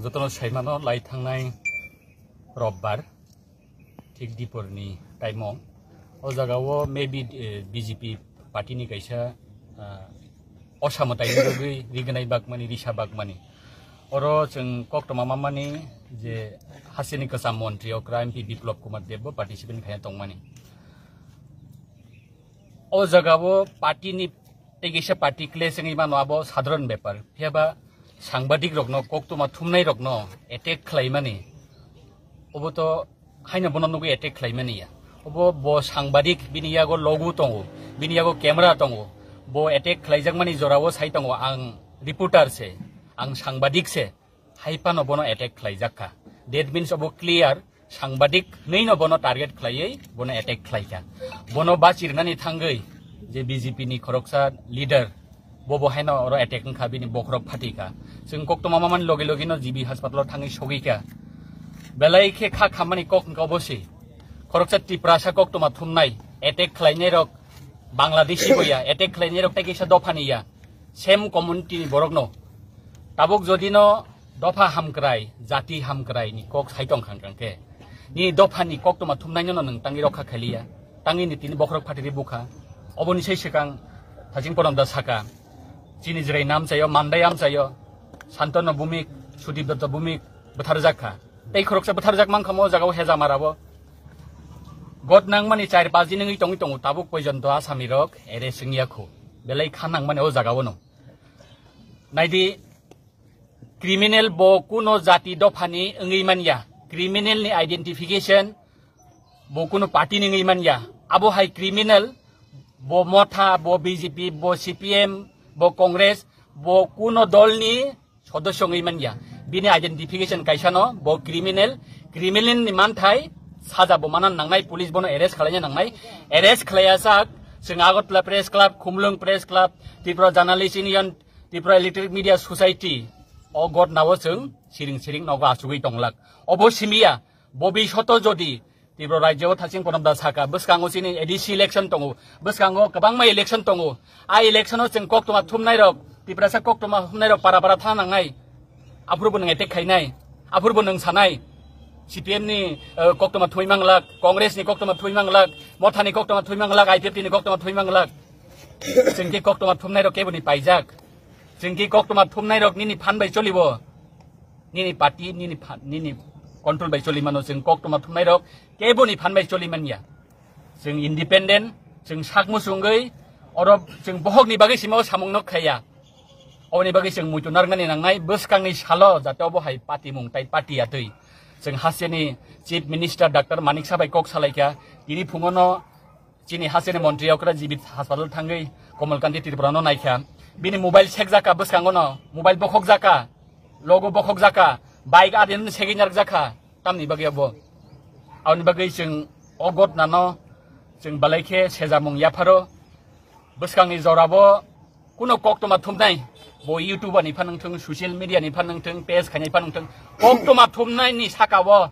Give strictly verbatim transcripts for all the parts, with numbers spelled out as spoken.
Jotono saimano lai thangnai robbar, thik diporni taimo. O jagao maybe, eh, B J P party ni kaisa, ah, osamwtai ni bagwi rignai bakmani, risa bakmani. Oro chwng koktwma mamani je hasteni kwcham montri okra M P Biplop Kumar Deb bo participant khaiya tongmani. O jagao party ni tei kaisa party clash wngwi mano, abo sadharan bepar. Phiya ba sangbadik rokno, koktwma thumnai rokno attack khlaimani, obo to haino bono nugwi attack khlaimani ya. Obo bo sangbadik, bini yago logo tongo, bini yago camera tongo. Bo attack khlaijakmani jorao sai tongo, "Ang reporter se, ang sangbadik se." Hai phano bono attack khlaijak kha. That means obo clear, sangbadik hwnwi no bono target khlaiwi bono attack khlaikha. Bono bachirnani thangwi je B J P ni khoroksa leader, bo bo haino oro attack wngkha, bini bokhorok phatikha. Chwng koktwma mamani loge loge no G B hospital o thangwi sogwikha. Belai khe kha khammani kok wngkha obo se. Khoroksa Tiprasa koktwma thumnai, attack khlainai rok Bangladeshi boya, attack khlainai rok tei kisa dophani ya. Same community ni borok no. Tabuk jodi no dopha hamkrai, jati hamkrai ni kok sai tong khang khang khe, nini dopha ni koktwma thumnai no nwng tangwi rokha khailiya. Tangwi ni tini bokhorok phatiri bukha. Oboni sai swkang Thaching Ponam da saka, chini Jwrai nam chayo, Mandai am chayo, Santanu Bhumik, Sudip Datta Bhumik bwtharjak kha. Tei khoroksa bwtharjak mankha mo jagao Hejamara bo. Got nangmani char paanch din wngwi tongwi tongo, tabuk poijonto Asami rok arrest wngya kho. Belai kha nangmani o jagao no. Naidi, criminal bo kuno jati dophani wngwi manya. Criminal ni identification bo kuno party ni wngwi manya. Abo hai criminal, bo Motha, bo B J P, bo C P M, bo Congress, bo kuno dol ni sodosyo wngwi manya. Bini identification kaisa no, bo criminal, criminal ni manthai saja bo manan nangnai, police bono arrest khwlaina nangnai. Arrest khwlaiya sak, chwng Agartala Press Club, Khumlwng Press Club, Tripura Journalist Union, Tripura Electronic Media Society, o gotnao chwng siring siring nogo achugwi tonglak. Obo simiya, bobi soto jodi Tripura rajyo o Thaching Ponam da saka, bwskango chini A D C election tongo, bwskango kwbangma election tongo. A election o chwng koktwma thumnai rok, Tiprasa koktwma thumnai rok para para thana nangnai. Aphuru bo nwng attack khainai, aphuru bo nwng sanai. C P M ni, eh, koktwma thumwi manglak, Congress ni koktwma thumwi manglak, Motha ni koktwma thumwi manglak, I P F T ni koktwma thumwi manglak. Chwng khe koktwma thumnai rok kebo ni paijak. Chwng khe koktwma thumnai rok nini phan bai cholibo. Nini party, nini pha-, nini control bai choli mano, chwng koktwma thumnai rok kebo ni phan bai choli manya. Chwng independent, chwng sak muchungwi, oro chwng bohok ni bagwi sima o samung no khaiya. Oboni bagwi chwng muitu narwknani nangnai, bwskangni salo jate obo hai party mung tai party atwi. Chwng hasteni Chief Minister Doctor Manik Saha bai kok salaikha, tini phungo no chini hasteni montri okra G B hospital thangwi Komal Kanti Tripura no naikha. Bini mobile sekjaka bwskango no, mobile bokhokjaka, logo bokhokjaka, bike adin segwi narwkjakha, tamni bagwi abo. Aboni bagwi chwng o gotna no chwng belai khe sejamung yapharo. Bwskangni jorabo kuno koktwma thumnai, bo YouTuber ni phan wngthung, social media ni phan wngthung, page khainai phan wngthung, koktwma thumnai ni saka o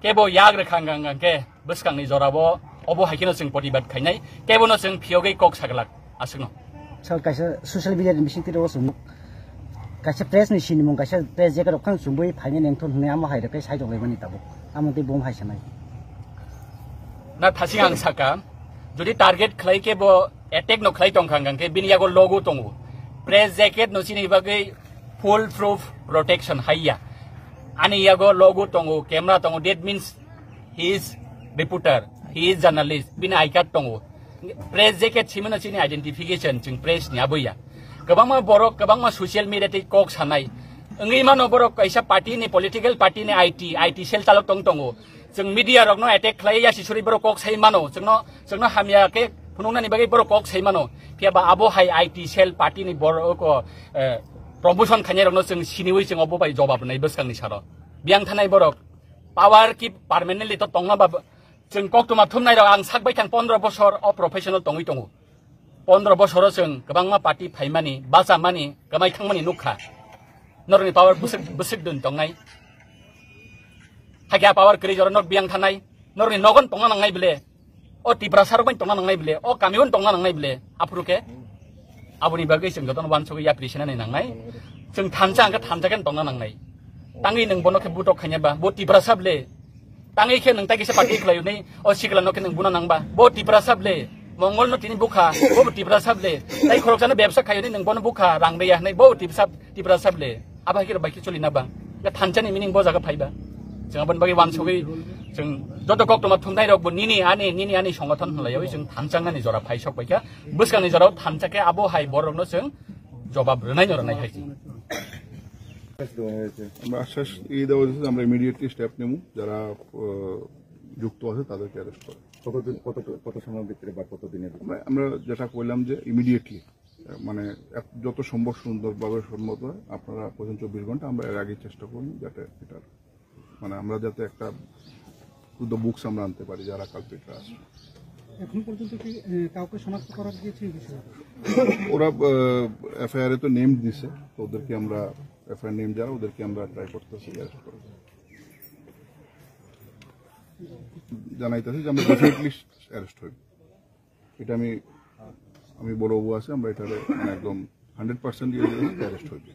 kebo yak rwkha hwnka hwnka khe bwskangni jorabo obo hai kheno chwng protibad khainai, kebo no chwng phiyogwi kok saglak aswkno. Sir, kaisa social media ni bising twi o chwng kaisa press ni sinimung, kaisa press jacket rok phano chumui phainai nengthun hwnwi amo hai rok khe sai tonglaimani tabuk. Amo tei bom hai sanai. Na thasing ang saka, jodi target khlai khe bo attack no khlai tong khang khang khe bini yago logo tongo. Press jacket no chini bagwi full proof protection haiya. Ani yago logo tongo, camera tongo, that means he is reporter, he is journalist, bini I card tongo. Press jacket simino chini identification chwng press ni aboya. Kwbangma borok, kwbangma social media tei kok sanai. Wngwi mano borok kaisa party ni, political party ni I T, I T cell chalok tong tongo. Chwng media rokno attack khlai ya sisuri borok kok sai mano. Chwngno, chwngno hamya khe phunuknani bagwi borok kok sai mano. Phiya ba abo hai I T cell party ni borok, eh, promotion khainai rokno chwng siniwi chwng obo bai jobab rwnai bwskangni saro. Biyang thanai borok power ki permanently to tongma ba chwng koktwma thumnai rok ang sak bai thang pondro bosor o professional tongwi tongo. Pondro bosoro chwng kwbangma party phaimani, bachamani, kwmai thangmani nukha. Norokni power bwswk, bwswk dun tongnai. Hakhe a power kwrwi jora nok biyang thanai. Norokni nogon tongna nangnai bile. O Tiprasa rok bai tongna nangnai bile. O kamio tongna nangnai bile. Aphuru khe aboni bagwi chwng jotono wansugwi yapri sinani nangnai. Chwng thansa hwnkhe thansa khe tongna nangnai. Tangwi nwng bono khe butok khaina ba, bo Tiprasa ble. Tangwi khe nwng tai kisa party khlai uni, o sikla no khe nwng buna nang ba, bo Tiprasa ble. Mongol no tini bukha, bo Tiprasa ble. Tai khoroksa no bebsa khai uni nwng bono bukha, rang reya hwnwi, bo Tiprasa, Tiprasa ble. Abo hai khe bai khe choli na ba. Ya thansa ni meaning bo jaga phai ba. Chwng aboni bagwi wansugwi chwng joto koktwma thumnai rok bo nini ani, nini ani songothon hwnlaiwi chwng thansa nani jora phai sok bai kha. Bwskang ni jora o thansa khe abo hai borok no chwng jobab rwnai no rwnai hai. আমরা আশ্বাস দিয়ে দেওয়া হয়েছে যে আমরা immediately step নেব, যারা আহ, যুক্ত আছে তাদেরকে অ্যারেস্ট করে। কতদিন, কত, কত সময়ের ভিতরে বা কত দিনের ভিতরে? আমরা, আমরা যেটা কইলাম যে ইমিডিয়েটলি, মানে এক, যত সম্ভব সুন্দরভাবে সম্মত হয়, আপনারা প্রথম চব্বিশ ঘন্টা, আমরা এর আগে চেষ্টা করুন যাতে এটা, মানে আমরা যাতে একটা টু দ্য বুকস আমরা আনতে পারি যারা কালপ্রিটরা আছে। এখন পর্যন্ত কি আহ, কাউকে শনাক্ত করা গিয়েছে এই বিষয়ে? ওরা এফআইআর এ তো নেম দিছে, তো ওদেরকে আমরা, এফআইআর নেম যারা, ওদেরকে আমরা ট্রাই করতেছি অ্যারেস্ট করার। জানাইতেছি যে আমরা ডেফিনেটলি অ্যারেস্ট হইব। এটা আমি, আমি বড়বাবু আছে, আমরা এটারে মানে একদম হান্ড্রেড পার্সেন্ট দিয়ে দিলাম, অ্যারেস্ট হইবে।